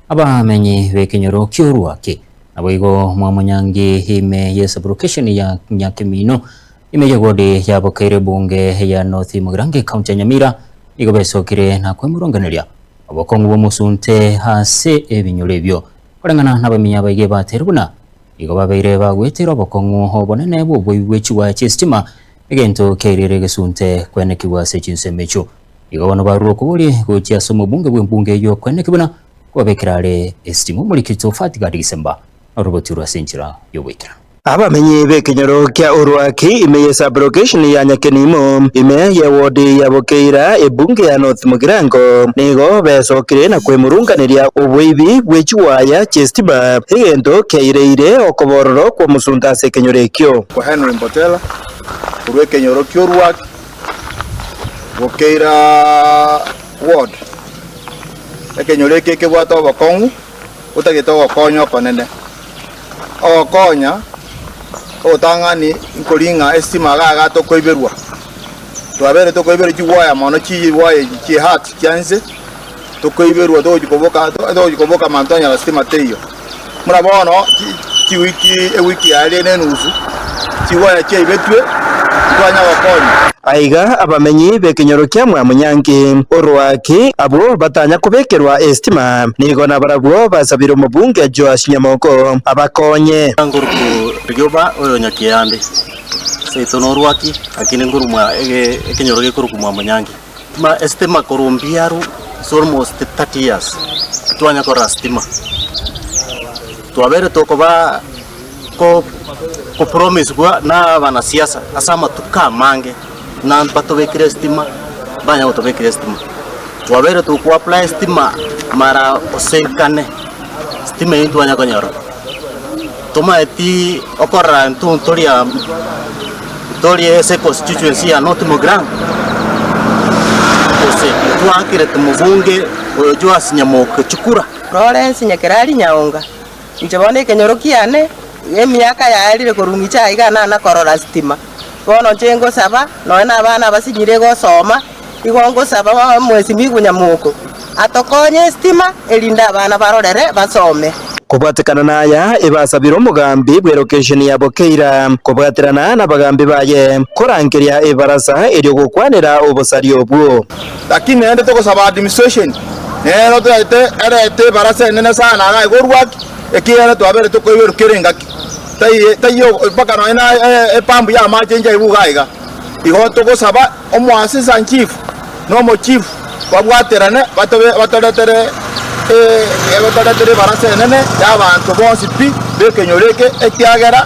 Abamenyi b'ekenyoro ki'Orwaki, naboigo mwamonyangi ime y'esublocation ya Nyakemino, ime y'ewodi ya Bokeire ebunge ya North Mugirango ekaunti ya Nyamira, nigo besokire na kwemurunganeria obokong'u bw'omosunte ase ebinyoro ebio. Koreng'ana nabamenyi abaige bateire buna nigo babeire bagwetera obokong'u obonene bw'oboibi bwe chiwaya chi'esitima, egento kiairire egesunte kwenekigwa ase chinsemo echio. Igo bono barure okoboria gochia ase omobunge bw'embunge eyio okweneki buna kobabekera are esitima omoriki Josephat Gadi Gisemba noroboti rwe ase enchera y'ogoikeranu. Abamenyi b'ekenyoro kia Orwaki ime ye sub-location ya Nyakenimo ime y'ewodi ya Bokeira ebunge ya North Mugirango nigo besokire na kwemurunganeria oboibi bwe chiwaya chi'esitima egento kiaireire okobororo kw'omosunte ase ekenyoro ekio. Kwa Henry Mbotela korwa ekenyoro ki'Orwaki Bokeira ward, ekenyoro eke ekebwate obokong'u botagete ogokonya okonene. Ogokonya ogotang'ani nkori ng'a estima iga iga tokoiberwa, twabeire tokoiberwa chiwaya mono chiwaya echi chie heart chia inse, tokoiberwa togochi koboka togochi koboka mambia twanyora stima teiyo. Buna bono chiwiki ewiki yaye na enusu, chiwaya chiaibetwe, titwanya gokonya. Aiga abamenyi b'ekenyoro kia Mwamunyangi, Orwaki, abwo batanya kobekerwa esitima, nigo nabarabwo basabire omobunge Joash Nyamoko abakonye. Nkoruku rioba oyo Nyakiande, seito norwaki, lakini nkorumwa ekenyoro gekorokwa Mwamunyangi. Stima esitima korwa mbiaru ase almost 30 years titwanya korora sitima. Twabeire tokoba ko kopromisigwa na abanasiasa ase amatuko amange buna mbatobekere esitima, mbanya gotobekera esitima. Twabeire toko apply esitima mara gose kane, sitima eywo ntwanya konyora. Tomaeti okorora intwe ntori aa ntori ase econstituency ya North Mugirango, gose ntwakerete mobunge oyo Joash Nyamoke chikura. Lawrence Nyakerari Nyaonga, Inche bono ekenyoro kiane, emiaka yaerire korwa ng'iche aiga nana korora stima. Bono inche ngosaba, nonya na abana abasinyire gosoma, igo ngosaba Mheshimiwa Nyamoko atokonye estima erinde abana barorere basome. Kobwatekana naya, ebasabire omogambi bw'elokesheni ya Bokeira kobwaterana nabagambi baye korangeria ebarasa erio gokwanera obosari obwo. Lakini naende togosaba administration nero toyete erete ebarasa enene sana iga igorwa ki ekiagera twabeire tokoiberwa kera engaki taiyo taiyo mpaka nonye na epampu ya amache inche aigwe iga iga. Igo togosaba omoassistant chief na omochief babwaterane batobe batoretere batoretere ebarasa enene y'abanto bonsi pi b'ekenyoro eke, ekiagera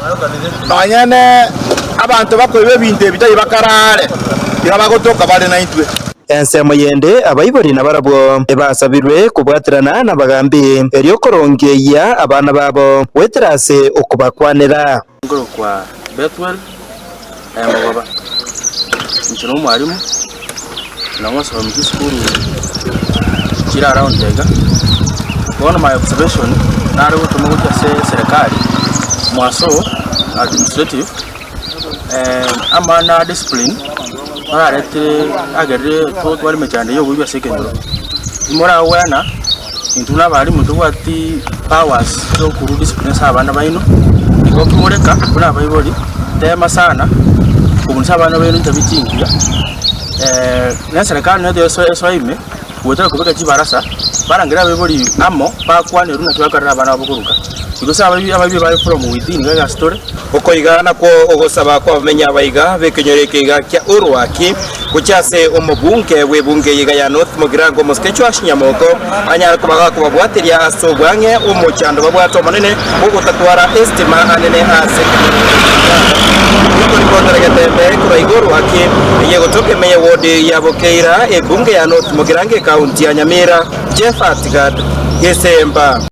nonye ne abanto bakoiba ebinto ebi tari bakarare, tiga bagotoka bare naintwe. Ensemo yende abaibori nabarabwo ebasabirwe kobwaterana nabagambi, erio korongeyia abana babo goetera ase okobakwanera. Nkorokwa Bethuel Mogoba, inche nomwalimu, na ngosomi chisukuru chire around iga. Bono my observation, nare gotoma gochia ase eserekari, mwaso administrative, amang'ana a discipline bararetire agerire totware emechando ya oboibi ase ekenyoro. Timoragwena. Intwe buna abalimu ntobwati powers chi'okorua discipline ase abana baino, igo kimoreka buna abaibori, tema sana kobundisa abana baino chitabia chingiya, na eserekari nero eso esoe ime, goetera kobeka chibarasa, barangere abaibori amo, bakwanerwe naki bakorera abana babo koruga. Because abaibi abaibi bare from within iga ase tore. Oko iga nakwo ogosaba kw'abamenyi abaiga b'ekenyoro eke iga kia Orwaki, Gochia ase omobunge bw'ebunge eyeiga ya North Mugirango Omosike Joash Nyamoko anyare koba gakobabwateria ase obwang'e omochando babwate omonene bw'ogotatwara esitima anene ase ekenyoro ekiya. Nigo Getembe korwa igoro ake eye gotoka ime y'ewodi ya Bokeira ebunge ya North Mugirango ekaunti ya Nyamira Jephat Gad Gesemba.